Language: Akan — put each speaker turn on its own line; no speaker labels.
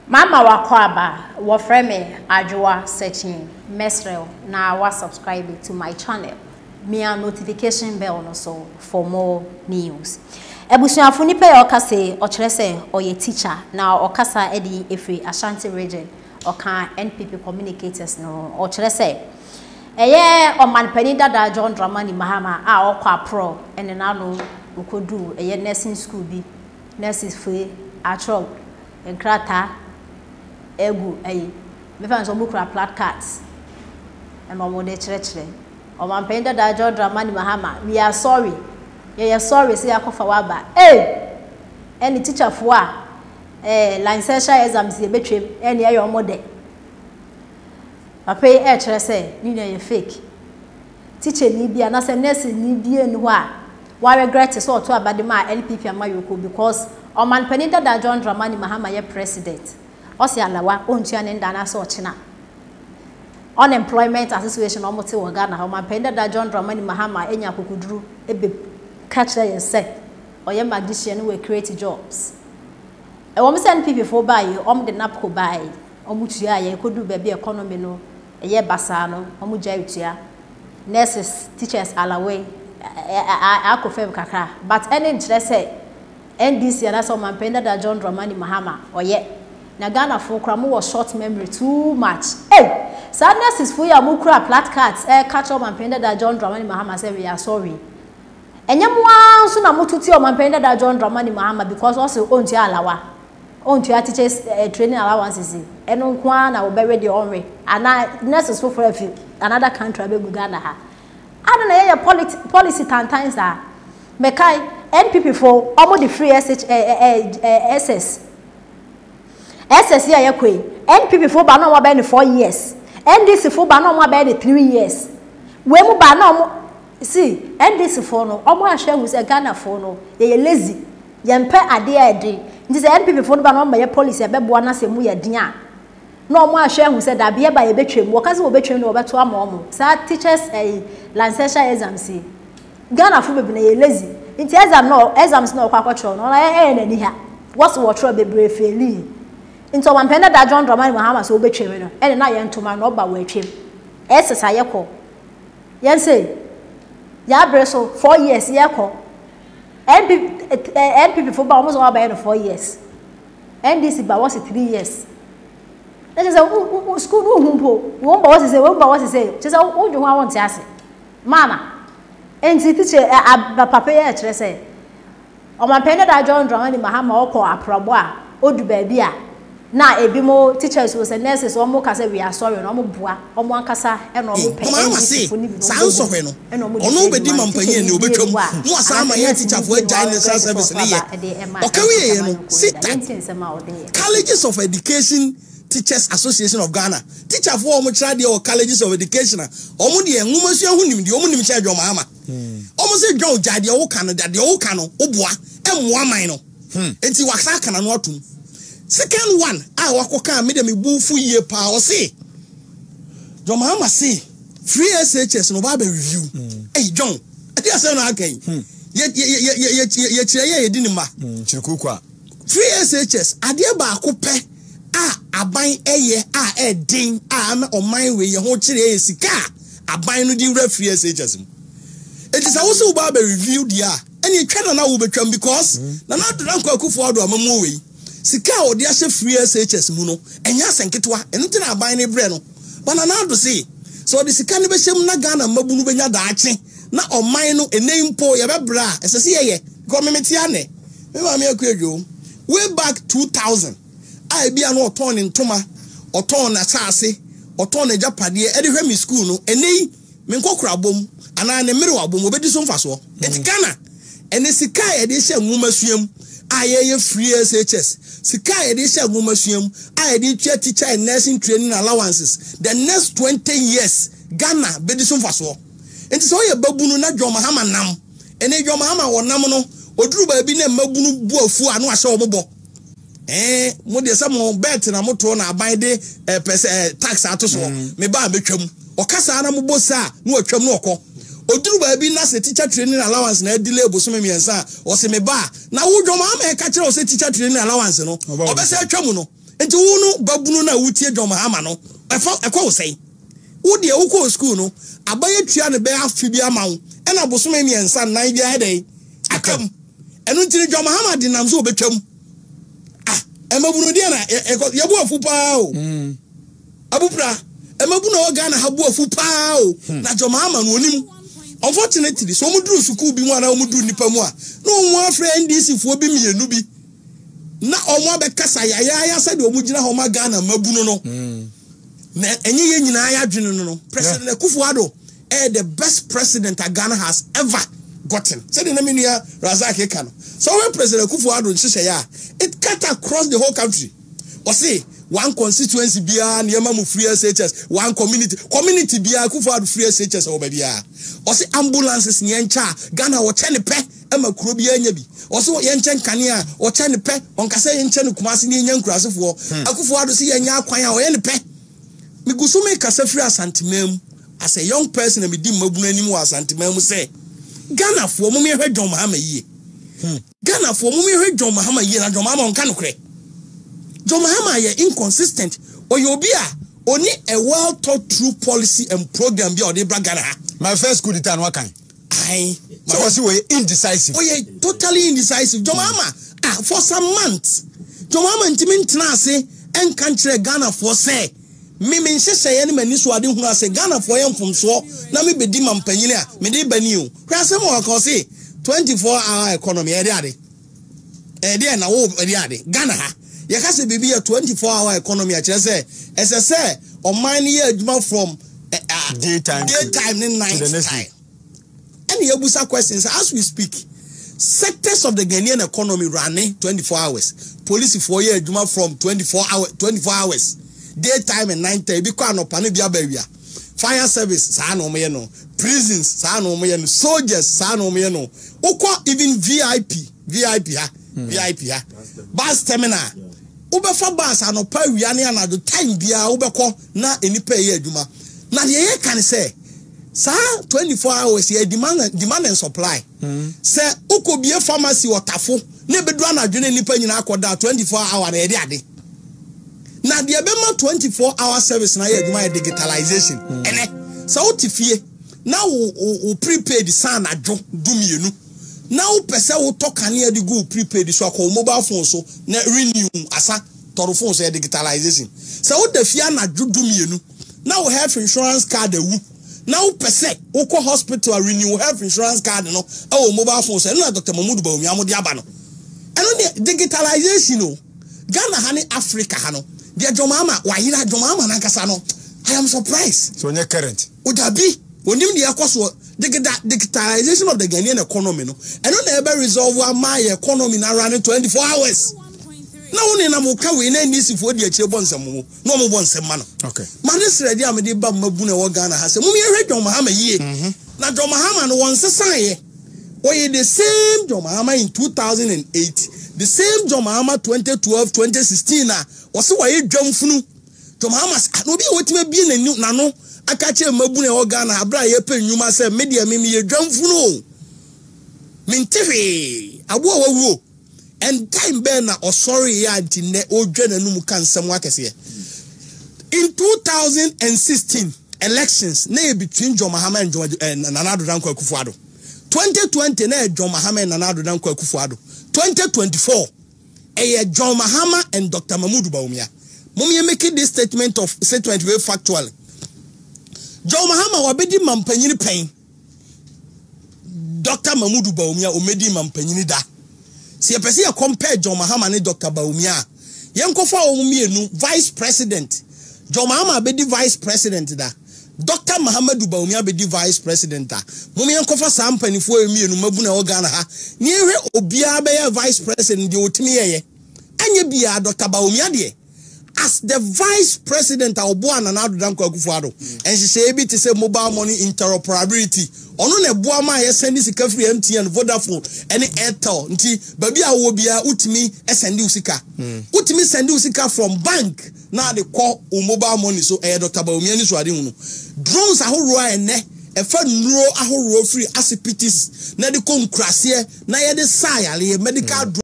Mama w'akwaaba, wɔfrɛ me Adwoa Sekyee, mɛsrɛ wo na wa subscribe to my channel, mia notification bell no so for more news. Abusuafo nipa yi a ɔkasa yi ɔkyerɛ sɛ ɔyɛ teacher na ɔkasa de ɛfiri Ashanti region, ɔka NPP communicators no ho, ɔkyerɛ sɛ ɛyɛ ɔmanpanin dada John Dramani Mahama a ɔkɔ aporɔ ne n'ano ɔkɔduu ɛyɛ nursing school bi, nurses foɔ yi atwerɛ nkrataa egu ayi mefa no sɛ wɔn kura placards ɛna wɔn de kyerɛkyerɛ ɔmanpanyin dada John Dramani Mahama we are sorry yɛyɛ sorry sɛ yɛakɔfa waba ee ɛne tikyafoɔ a ɛɛ licential exams yɛbɛtwam ɛne ɛyɛ wɔn dɛ papa yi ɛrekyerɛ sɛ ne nua yɛ fake. Tikyani bi anaasɛ nɛɛseni bi nni hɔ a wa regret sɛ ɔto aba de maa NPP amayɔkuo because ɔmanpanin dada John Dramani Mahama yɛ president ɔse alawa ɔntua ne nda anaasɛ ɔkyena unemployment association a wɔte wɔ Ghana ha ɔmanpanin dada John Dramani Mahama anya akokoduru ɛbɛ ka kyerɛ yɛn sɛ ɔyɛ magician wɔ create jobs ɛwɔ m sɛ NPP foɔ baeɛ wɔn de NAPCO baeɛ wɔn tuaa yɛn kɔduru baabi economy no ɛyɛ basaa no ɔmo gyae tua nurses teachers alawe akɔ fam kakra but ɛne nkyerɛ sɛ NDC anaasɛ ɔmanpanyin dada John Dramani Mahama ɔyɛ na Ghana foɔ koraa mo wɔ short memory too much ei saa nurses foɔ yi a mo kura plat cards ɛka kyerɛ ɔmanpanyin dada John Dramani Mahama sɛ we are sorry ɛnyɛ mo ara nso na mo to tia ɔmanpanyin dada John Dramani Mahama because ɔse ɔntua alawa Ɔntua teachers training allowances yi, ɛno nko ara na wɔbɛwe deɛ ɔnwe, anaa nurses foforɔ afi another country abɛgu Ghana ha. Adɛn na yɛyɛ politi policy tantan saa? Mekae, NPP foɔ, wɔn de free SH eh, eh, eh, SS. SS yi a yɛkɔ yi, NPP foɔ ba na wɔn abɛyɛ no 4 years, NDC foɔ ba na wɔn abɛyɛ no 3 years. Wei mu ba na wɔn, see, NDC foɔ no, wɔn ahwɛ ahu sɛ Ghana foɔ no, yɛyɛ lazy. Yɛmpɛ adeɛ a ɛden. Nti sɛ NPP foɔ no ba na wɔn bɛyɛ policy a ɛbɛboa na sɛ emu yɛ den a, na wɔn ahwɛ ahu sɛ dabi ɛba yɛbɛtwam. Wɔka sɛ wɔbɛtwam deɛ wɔbɛto ama wɔn. Saa teachers ɛyi licential exams yi, Ghana foɔ bebree na yɛ lazy. Nti exam no exams na wɔkɔ akɔtwerɛ no, ɔno ɛyɛ n'ani ha. Wɔsi wɔtwerɛ bebree failii. Nti ɔmampanin dada John Dramani Mahama sɛ wɔbɛtwam no, ɛne na yɛn ntoma no ɔba wɔatwam. Ɛsesa yɛkɔ. Yɛn sɛ yɛabere so 4 years yɛkɔ. NPP NPP fo ba wɔn sɛ wɔn abɛyɛ no 4 years. NDC ba wɔsi 3 years. Na kyerɛ sɛ wo wo school no hu mpo wɔn ba wɔsi sɛ wɔn ba wɔsi sɛ kyerɛ sɛ wodwe ho a wɔnte ase. Maama nti teacher ɛ a papa yi ɛkyerɛ sɛ ɔmampanin dada John Dramani Mahama ɔkɔ aprɔbɔ a odu baabi a na ebi mo teachers wɔ sɛ nurses wɔn ka sɛ we are sorry na wɔn boa wɔn ankasa ɛna wɔn pɛ
Ɔma ama
NDC
se
fo ne bi na
saa
wɔn bɔ
nsɔhwɛ no
ɛna wɔn de
ɔno
sɛ
bɛdi
adwuma no
mampanyin
teacher
ne
ni bi
ɔbɛtwam
enu a
na wasan ama
anaasɛ
yɛn
nurse ni bi
tikyafoɔ
enu a
agyae national
ɔregret sɛ
service
ɔto
ne yɛ
aba ɛde ɛma
ɔka
NPP
wieɛ no
amanyɔkuo no da
CTAG
yɛntie nsɛm a ɔde ɛto
Colleges of Education Teachers Association of Ghana tikyafoɔ a wɔkyerɛ adeɛ wɔ colleges of education a wɔn deɛ nwomasua ho nimdeɛ wɔn nim kyɛn John Mahama wɔn sɛ John gyae deɛ woka no deɛ woka no woboa ɛmmoa man no nti wasa aka n'ano atom. Second one a wakɔka a me deɛ me bo fu yie paa, ɔse John Mahama se free SHS no ɔba abɛ review. Ɛyi John, ɛde asɛm na aka yi. Yɛ yɛ yɛ yɛ yɛ yɛkyerɛ yɛ yɛdi ne mma.
Kyerɛ kooko a.
Free SHS adeɛ baako pɛ a aban ɛyɛ a ɛden a ama ɔman wei yɛ ho kyerɛ yɛ sika a aban no de wura free SHS mu. Eti sɛ wosɛ woba abɛ review deɛ a, ɛne etwa na na wobɛtwam because Nana Addo Dankwa Akufo-Addo amamuo wei, sika a ɔde ahyɛ free SHS mu no ɛnyɛ asɛnketewa. Ɛno nti na aban no brɛ no. But Nana Addo se sɛ ɔde sika no bɛhyɛ mu na Ghana mmabunu bɛnya daakye na ɔman no ɛnɛ yi mpo yɛbɛbrɛ a ɛsɛ sɛ yɛyɛ because me mete anɛ me maame Akua Adwo way back 2000 a ebi a na ɔtɔn ne ntoma, ɔtɔn n'asaase, ɔtɔn n'agyapadeɛ ɛde hwɛ me school no, ɛnɛ yi me nkɔkora bom anaa ne mmerewa bom obɛdi so mfasoɔ. Nti Ghana ɛne sika a yɛde hyɛ nwomasua mu a yɛyɛ free SHS, sika a yɛde hyɛ nwomasua mu a yɛde tua teacher and nursing training allowances, the next 20 years Ghana bɛdi so mfasoɔ. Nti sɛ ɔyɛ babunu na John Mahama nam ɛne John Mahama wɔnam no oduru baabi na mmabunu bu afu a na wahyɛ wɔn bɔ mo deɛ sɛ mo bet na mo to na aban de pɛ sɛ tax ato soɔ, me ba a mɛtwam. Ɔka saa na mo bɔ saa na watwam na ɔkɔ. Oduru baabi na sɛ teacher training allowance na delay bosome 3 a, ɔsɛ me ba a na wo John Mahama ɛka kyerɛ wo sɛ teacher training allowance no ɔbɛsɛ atwa mu no. Nti wo no babunu no a wotie John Mahama no, ɛfa ɛkɔ wo sɛn? Wo deɛ wokɔɔ sukuu no, aban atua no bɛyɛ afe bi ama wo, ɛna bosome mmiɛnsa, nnan bi ayɛ dɛn? Atwam. Ɛno nti no John Mahama de nam sɛ ɔbɛtwam. Ah, mmabunu deɛ na ɛkɔ, yɛbu afu paa o. Mm. Abupra, mmabunu a ɛwɔ Ghana ha bu afu paa o. Hmm. Na John Mahama no onim. Unfortunately, sɛ wɔn duru sukuu bi mu anaa wɔn duru nipa mu a, na wɔn afrɛ NDC foɔ bi mmienu bi na wɔn abɛkasa yayaaya sɛdeɛ wɔn gyina hɔ ma Ghana mmabunu no. Hmm. Na ɛnyɛ yɛn nyinaa yɛadwene no no. President Akufo Addo ɛyɛ the best president a Ghana has ever gotten. Sɛdeɛ na me nua Razak ka no, sɛ wohwɛ President Akufo Addo nhyehyɛeɛ a, it cut across the whole country. Ɔse one constituency biara na yɛma mo free SHS, one community, community biara Akufo Addo free SHS wɔ baabiara. Ɔse ambulances ne yɛnkyɛ a, Ghana wɔkyɛ ne pɛ ma kuro biara nya bi. Ɔse yɛnkyɛ nkanea a, ɔkyɛ ne pɛ, ɔnka sɛ yɛnkyɛ no Kumasi ne yɛnya nkurasefoɔ. Hmm. Akufo Addo se yɛnyɛ akwan a, ɔyɛ ne pɛ. Megu so mekasa firi Asanteman mu as a young person na medi mmabunu anim wɔ Asanteman mu sɛ Ghanafoɔ mom yɛhwɛ John Mahama yie. Hmm. Ghanafoɔ mom yɛhwɛ John Mahama yie na John Mahama ɔnka nokorɛ. John Mahama yɛ inconsistent. Ɔyɛ obi a ɔni a well thought through policy and program bi a ɔde bra Ghana ha.
My first coup d'etat no wakan.
Ayi.
Sɛ wɔsi wɔyɛ indecisive.
Ɔyɛ totally indecisive. John Mahama ah for some months John Mahama ntumi ntena ase nka nkyerɛ Ghanafoɔ sɛ me me nhyehyɛeɛ ne m'ani so ade hunu ase Ghanafoɔ yɛ mfomsoɔ na me bɛdi mampanyini a mede ba ni o. Hwɛ asɛm a ɔka ɔse 24 hour economy ɛde ade. Ɛdeɛ na wo ɛde ade. Ghana ha yɛka sɛ biribi yɛ 24 hour economy a kyerɛ sɛ ɛsɛ sɛ ɔman no yɛ adwuma from
daytime,
daytime ne night time. Ɛna yɛbusa questions as we speak. Sectors of the Ghanaian economy running 24 hours. Polisifoɔ yɛ adwuma from 24 hours, 24 hours. Daytime and night time. Ebi kɔ anɔpa no bi aba awia. Fire service saa na wɔyɛ no. Prisons saa na wɔyɛ no. Soldiers saa na wɔyɛ no. Wokɔ even VIP, VIP ha, hmm. VIP ha. Bus terminal. Wobɛfa bus anɔpa awia ne anadwo time biara wobɛkɔ na nnipa ɛyɛ adwuma. Na deɛ yɛka ne sɛ saa 24 hours yɛ demand, demand and supply. Mm. Sɛ wokɔbie pharmacy wɔ Tafo na ɛbɛduru anadwo ne nnipa nyinaa akɔda 24 hour na yɛde ade. Na deɛ ɛbɛma 24 hour service na ayɛ adwuma yɛ digitalization. Mm. Ɛnɛ sɛ wote fie na wo, wo, wo prepaid san anadwo 12 na wopɛ sɛ wotɔ kanea de gu wo prepaid so akɔ wo mobile phone so na renew asa tɔro phone so yɛ digitalization. Sɛ woda fie anadwo 12 na wo health insurance card awu na wopɛ sɛ wokɔ hospital a renew wo health insurance card no wɔ mobile phone so ɛno na Dr. Mahmoud Bawumia mo de aba no. Ɛno deɛ digitalization o. Ghana ha ne Africa ha no deɛ John Mahama wayera John Mahama nankasa no I am surprised.
So ɔnyɛ current.
O dabi onim deɛ ɛkɔ soɔ digitalization of the Ghanaian economy no ɛno na ɛbɛ resolve ama yɛ economy na running 24 hours. Na wo nenam wo ka wei na NDC foɔ di akyire bɔ nsɛm mo na wɔn bɔ nsɛm ma no.
Okay.
Ma ne srɛdeɛ a mede ba mmabunu a ɛwɔ Ghana ha sɛ mom yɛhwɛ John Mahama yie. Mm-hmm. Na John Mahama no wɔn nsesaeɛ. Ɔyɛ the same John Mahama in 2008, the same John Mahama 2012, 2016 a ɔse wayɛ dwamfunu. John Mahama sɛ na obi a watumi abie n'ani n'ano aka kyerɛ mmabunu a ɛwɔ Ghana ha berɛ a yɛpɛ nnwuma sɛ me deɛ me meyɛ dwamfunu o. Mente hwee. Aboa a wawu o. And time bɛn na ɔsɔreeɛ a nti nnɛ ɔredwa n'anum ka nsɛm akɛseɛ? In 2016 elections, na yɛ between John Mahama and John, eh, Nana Addo Dankwa Akufo-Addo. 2020 na yɛ John Mahama and Nana Addo Dankwa Akufo-Addo. 2024 ɛyɛ John Mahama and Dr. Mahmoud Bawumia. Mom yɛ make this statement of statement very factually. John Mahama wabɛdi mampanyini pɛn. Dɔkta Mamudu Bawumia ɔmmɛdii mampanyini da. Sɛ yɛpɛ sɛ yɛ compare John Mahama ne Dɔkta Bawumia a, yɛnkɔfa wɔn mmienu vice president. John Mahama abɛdi vice president da. Dɔkta Mahamadu Bawumia abɛdi vice president da. Mom yɛnkɔfa saa mpanimfoɔ yi mmienu mmabunu a ɛwɔ Ghana ha na yɛnhwɛ obiara bɛyɛ vice president deɛ ɔtumi yɛyɛ. Anyɛ biara Dɔkta Bawumia deɛ As the vice president a ɔboaa Nana Addo Dankwa Akufo-Addo nhyehyɛeɛ bi te sɛ mobile money interoperability, ɔno na ɛboa maa yɛsɛnde sika firi MTN, Vodafone ne Airtel nti baabi a wowɔ biara wotumi sɛnde wo sika. Wotumi sɛnde wo sika from bank na ade kɔ wo mobile money so. Ɛyɛ Dr. Bawumia anisoadehunu. Drones ahoroɔ a ɛnnɛ ɛfa nnuro ahoroɔ firi asipitis na ɛde kɔ nkuraseɛ na yɛde sa yareɛ, medical drones.